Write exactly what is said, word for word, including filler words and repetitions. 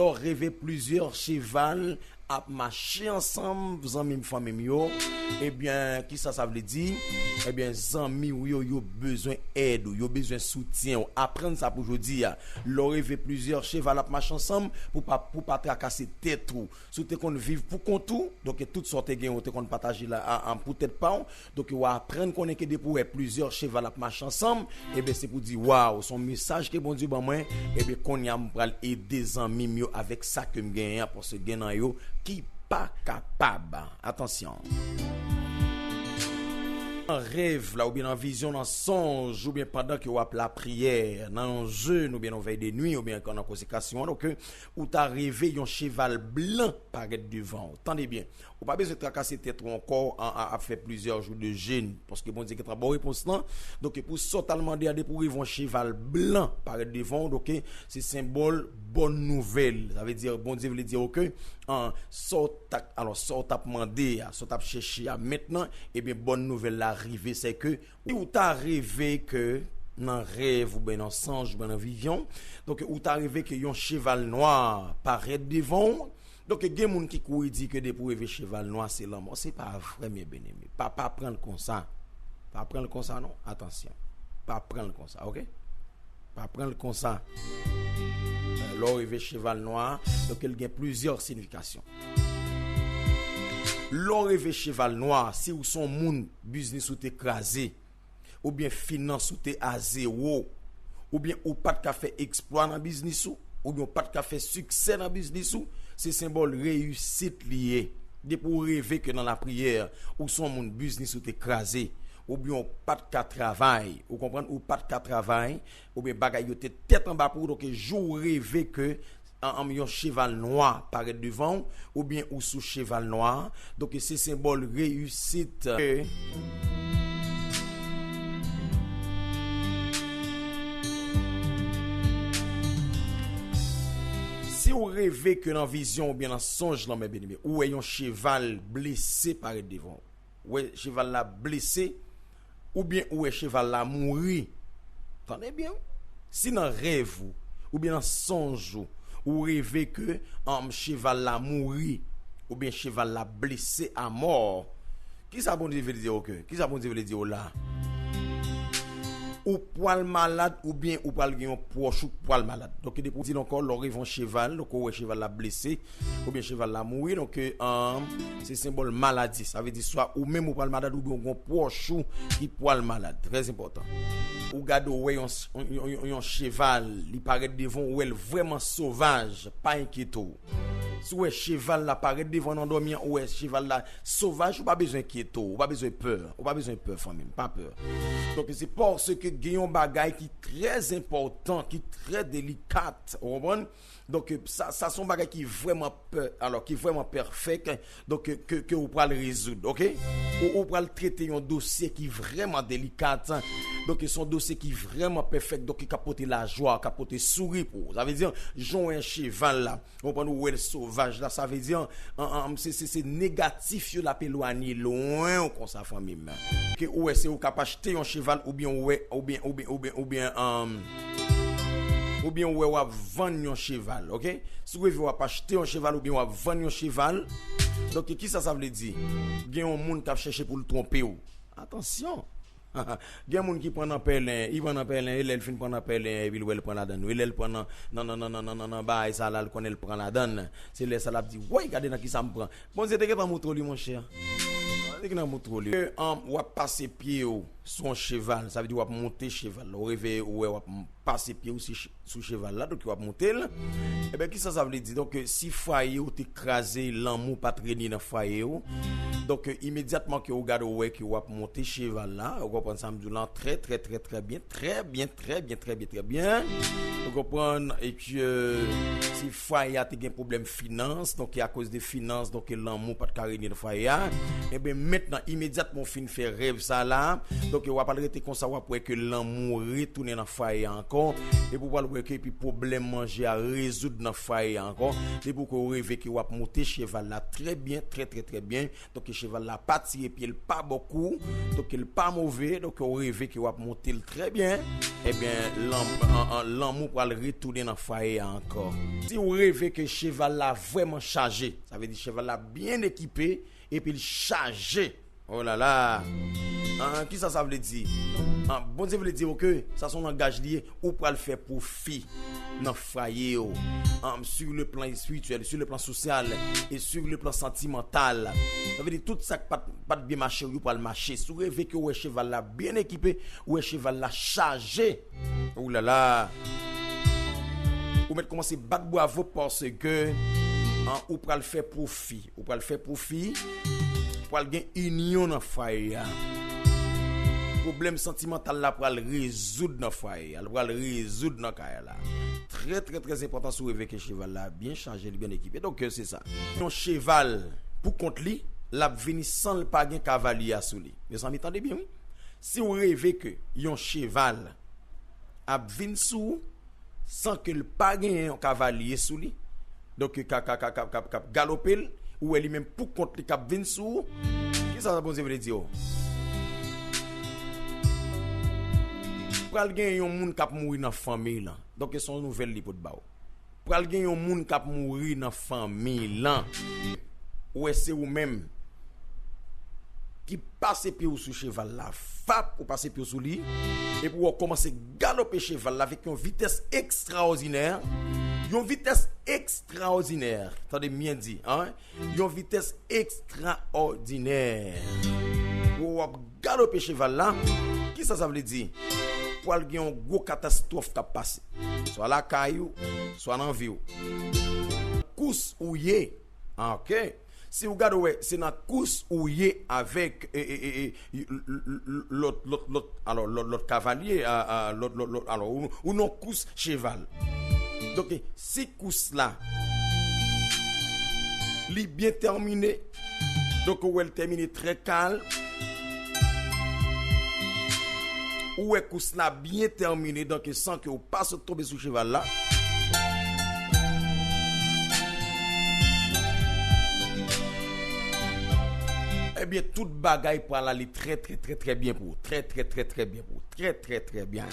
Lè w reve plizyè cheval ap mache ansanm, zanmi m, fanmi m yo, ebyen, kisa sa vle di? Ebyen, zanmi w yo, yo bezwen èd ou, yo bezwen soutyen w. Aprann sa pou jodi a. Lè w reve plizyè cheval ap mache ansanm, pou pa, pou pa trakase tèt ou. Si w te konn viv pou kont ou, donk tout sa w te gen, ou te konn pataje la a, a, pou tèt pa w, donk w aprann konnen ke depi w wè plizyè cheval ap mache ansanm, ebyen, se pou di, waw, se yon mesaj ke Bondye ban mwen, ebyen, kounye a m pral ede zanmi m yo avèk sa ke m genyen an, paske gen nan yo ki pa kapab. Atansyon. Nan rèv la, oubyen nan vizyon, nan sonj, oubyen pandan ke w ap lapriyè, nan yon jèn, oubyen nan vèy de nwi, oubyen nan konsekrasyon an, donk, ou ta reve yon cheval blan parèt devan w. Tande byen, ou pa bezwen trakase tèt ou ankò an, an, ap fè plizyè jou de jèn, paske Bondye gentan ba w repons lan. Donk, pou sa w t al mande a, depi w reve yon cheval blan parèt devan w, donk, se senbòl bòn nouvèl. Sa vle di, Bondye vle di, oke, an, sa w t ap, alò, sa w t ap mande a, sa w t ap chèche a, mentnan, ebyen, bòn nouvèl la rive, se ke si w ta reve ke nan rèv oubyen nan sonj oubyen nan vizyon, donk ou ta reve ke yon cheval nwa parèt devan w, donk gen moun ki kouri di ke depi w reve cheval nwa se lanmò. Se pa vre, byeneme. Pa, pa pran l konsa. Pa pran l konsa non. Atansyon. Pa pran l konsa, oke? Pa pran l konsa. Lè w reve cheval nwa, donk li gen plizyè siyifikasyon. Lè w reve cheval nwa, si w se yon moun biznis ou te kraze, oubyen finans ou te a zewo, oubyen ou pa t ka fè eksplwa nan biznis ou, oubyen ou pa t ka fè siksè nan biznis ou, se senbòl reyisit li ye. Depi w reve ke nan lapriyè, ou se yon moun biznis ou te kraze, oubyen ou pa t ka travay, ou konprann, ou pa t ka travay, oubyen bagay yo te tèt anba pou ou, donk jou w reve ke an, an, yon cheval nwa parèt devan w, oubyen ou sou cheval nwa, donk se senbòl reyisit. Si w reve ke nan vizyon oubyen nan sonj lan, men byeneme, ou wè yon cheval blese parèt devan w, ou wè cheval la blese, oubyen ou wè cheval la mouri. Tande byen, wi. Si nan rèv ou, oubyen nan sonj ou, ou reve ke, um, cheval la mouri, oubyen cheval la blese a mò, kisa Bondye vle di w, oke? Kisa Bondye vle di w la? Ou pral malad, oubyen ou pral gen yon pwòch ou k pral malad. Donk, depi w di l ankò, lè w reve yon cheval, donk ou wè cheval la blese, oubyen cheval la mouri, donk, an, se senbòl maladi. Sa vle di swa ou menm ou pral malad, oubyen ou gen yon pwòch ou ki pral malad. Trè enpòtan. Ou gade, ou wè yon, yon, yon, yon, yon cheval, li parèt devan w, ou wè l vrèman sovaj, pa enkyete w. Si w wè cheval la parèt devan nan dòmi an, ou wè cheval la sovaj, ou pa bezwen enkyete w, ou pa bezwen pè, ou pa bezwen pè, fanmi m, pa pè. Donk, se paske gen yon bagay ki trè enpòtan, ki trè delikat, ou konprann? Donk, sa, sa se yon bagay ki vrèman pè, alò, ki vrèman pèfèk, donk, ke, ke ou pral rezoud, oke? Ou, ou pral trete yon dosye ki vrèman delikat, donk, se yon dosye ki vrèman pèfèk, donk, k ap pote lajwa, k ap pote souri pou ou. Sa vle di, jan w wè cheval la, ou konprann, ou wè l sovaj la, sa vle di, an, an, an, se, se, se negatif yo l ap elwanye lwen w konsa, fanmi m. Ke ou wè, se ou k ap achte yon cheval, oubyen ou wè, oubyen, oubyen, oubyen, oubyen, um, oubyen ou wè w ap vann yon cheval, oke? Si w reve w ap achte yon cheval oubyen w ap vann yon cheval, donk, kisa sa vle di? Gen yon moun k ap chèche pou l twonpe w. Atansyon! Gen moun ki pran nan pèlen, li pran nan pèlen, e lè l fin pran nan pèlen, epi l wè l pran ladann. E lè l pran nan, nan, nan bagay sa la, l konnen l pran ladann. Se lè sa l ap di, woy, gade nan kisa m pran. Bondye te gentan montre w li, monchè. Bondye te gentan montre w li. Ke, um, w ap pase pye w sou yon cheval, sa vle di w ap monte cheval la. Ou reve, ou wè w ap pase pye w sou ch-, sou cheval la, donk w ap monte l. Ebyen, kisa sa vle di? Donk, si fwaye w te kraze, lanmou pa t renye nan fwaye w. Donk, imedyatman ke w gade, w wè ke w ap monte cheval la, ou konprann sa m di w lan, trè, trè, trè, trè byen, trè byen, trè byen, trè byen, trè byen. Ou konprann, e ke, si fwaye a te gen pwoblèm finans, donk, e akoz de finans, donk, lanmou pa t ka renye nan fwaye a. Ebyen, mentnan, imedyatman w fin fè rèv sa la, donk, Ke w ap al rete konsa, w ap wè ke lanmou retounen nan fwaye a ankò. Epi w pral wè ke epi pwoblèm manje a rezoud nan fwaye a ankò. Depi ke w reve ke w ap monte cheval la trè byen, trè, trè, trè byen. Donk, cheval la pa tire pye l, pa ba w kou. Donk, l pa move. Donk, w reve ke w ap monte l trè byen. Ebyen, lanm-, an, an, lanmou pral retounen nan fwaye a ankò. Si w reve ke cheval la vrèman chaje, sa vle di cheval la byen ekipe, epi l chaje. Oh la la. Ah, kisa sa vle di? Ah, Bondye vle di w ke sa se yon langaj li ye, ou pral fè pwofi nan fwaye w. Ah, sur le plan spirituel, sur le plan social et sur le plan sentimental. Sa vle di tout sa k pa t, pa t byen mache, yo pral mache. Si w reve ke w wè cheval la byen ekipe, ou wè cheval la chaje. Oh la la. Ou mèt kòmanse bat bwavo paske, ah, ou pral fè pwofi. Ou pral fè pwofi. Pral gen inyon nan fwaye a. Pwoblèm santimantal la pral rezoud nan fwaye a. L pral rezoud nan kay la. Trè, trè, trè enpòtan si w reve ke cheval la byen chaje, li byen ekipe. Donk, se sa. Yon cheval, pou kont li, l ap vini san l pa gen kavalye a sou li. Mezanmi, tande byen, wi. Si w reve ke yon cheval ap vin sou ou, san ke l pa genyen yon kavalye sou li, donk, k ap, k ap, k ap, k ap, k ap galope l, ou wè li menm pou kont li k ap vin sou ou, kisa sa Bondye vle di w? Pral gen yon moun k ap mouri nan fanmi w lan. Donk, se yon nouvèl li pot ba w. Pral gen yon moun k ap mouri nan fanmi w lan. Ou wè, se ou menm ki pase pye w sou cheval la. Fap, ou pase pye w sou li. Epi w kòmanse galope cheval la avèk yon vitès ekstraòdinè. Yon vitès ekstraòdinè. Tande m byen di, an? Yon vitès ekstraòdinè. W ap galope cheval la. Kisa sa vle di? Pral gen yon gwo katastwòf k ap pase. Swa lakay ou, swa nan vi w. Kous ou ye. Ah, ok. Si w gade, w wè, se nan kous ou ye avèk, e, e, e, e, l-, l-, l-, lòt, lòt, lòt, alò, lòt, lòt kavalye, a, a, lòt, lòt, lòt, alò, ou, ou nan kous cheval. Donk, si kous la, li byen tèmine, donk, ou wè l tèmine trè kalm, ou wè kous la byen tèmine, donk, san ke w pa sot tonbe sou cheval la. Ebyen, tout bagay pral ale trè, trè, trè, trè byen pou ou. Trè, trè, trè, trè byen pou ou. Trè, trè, trè byen.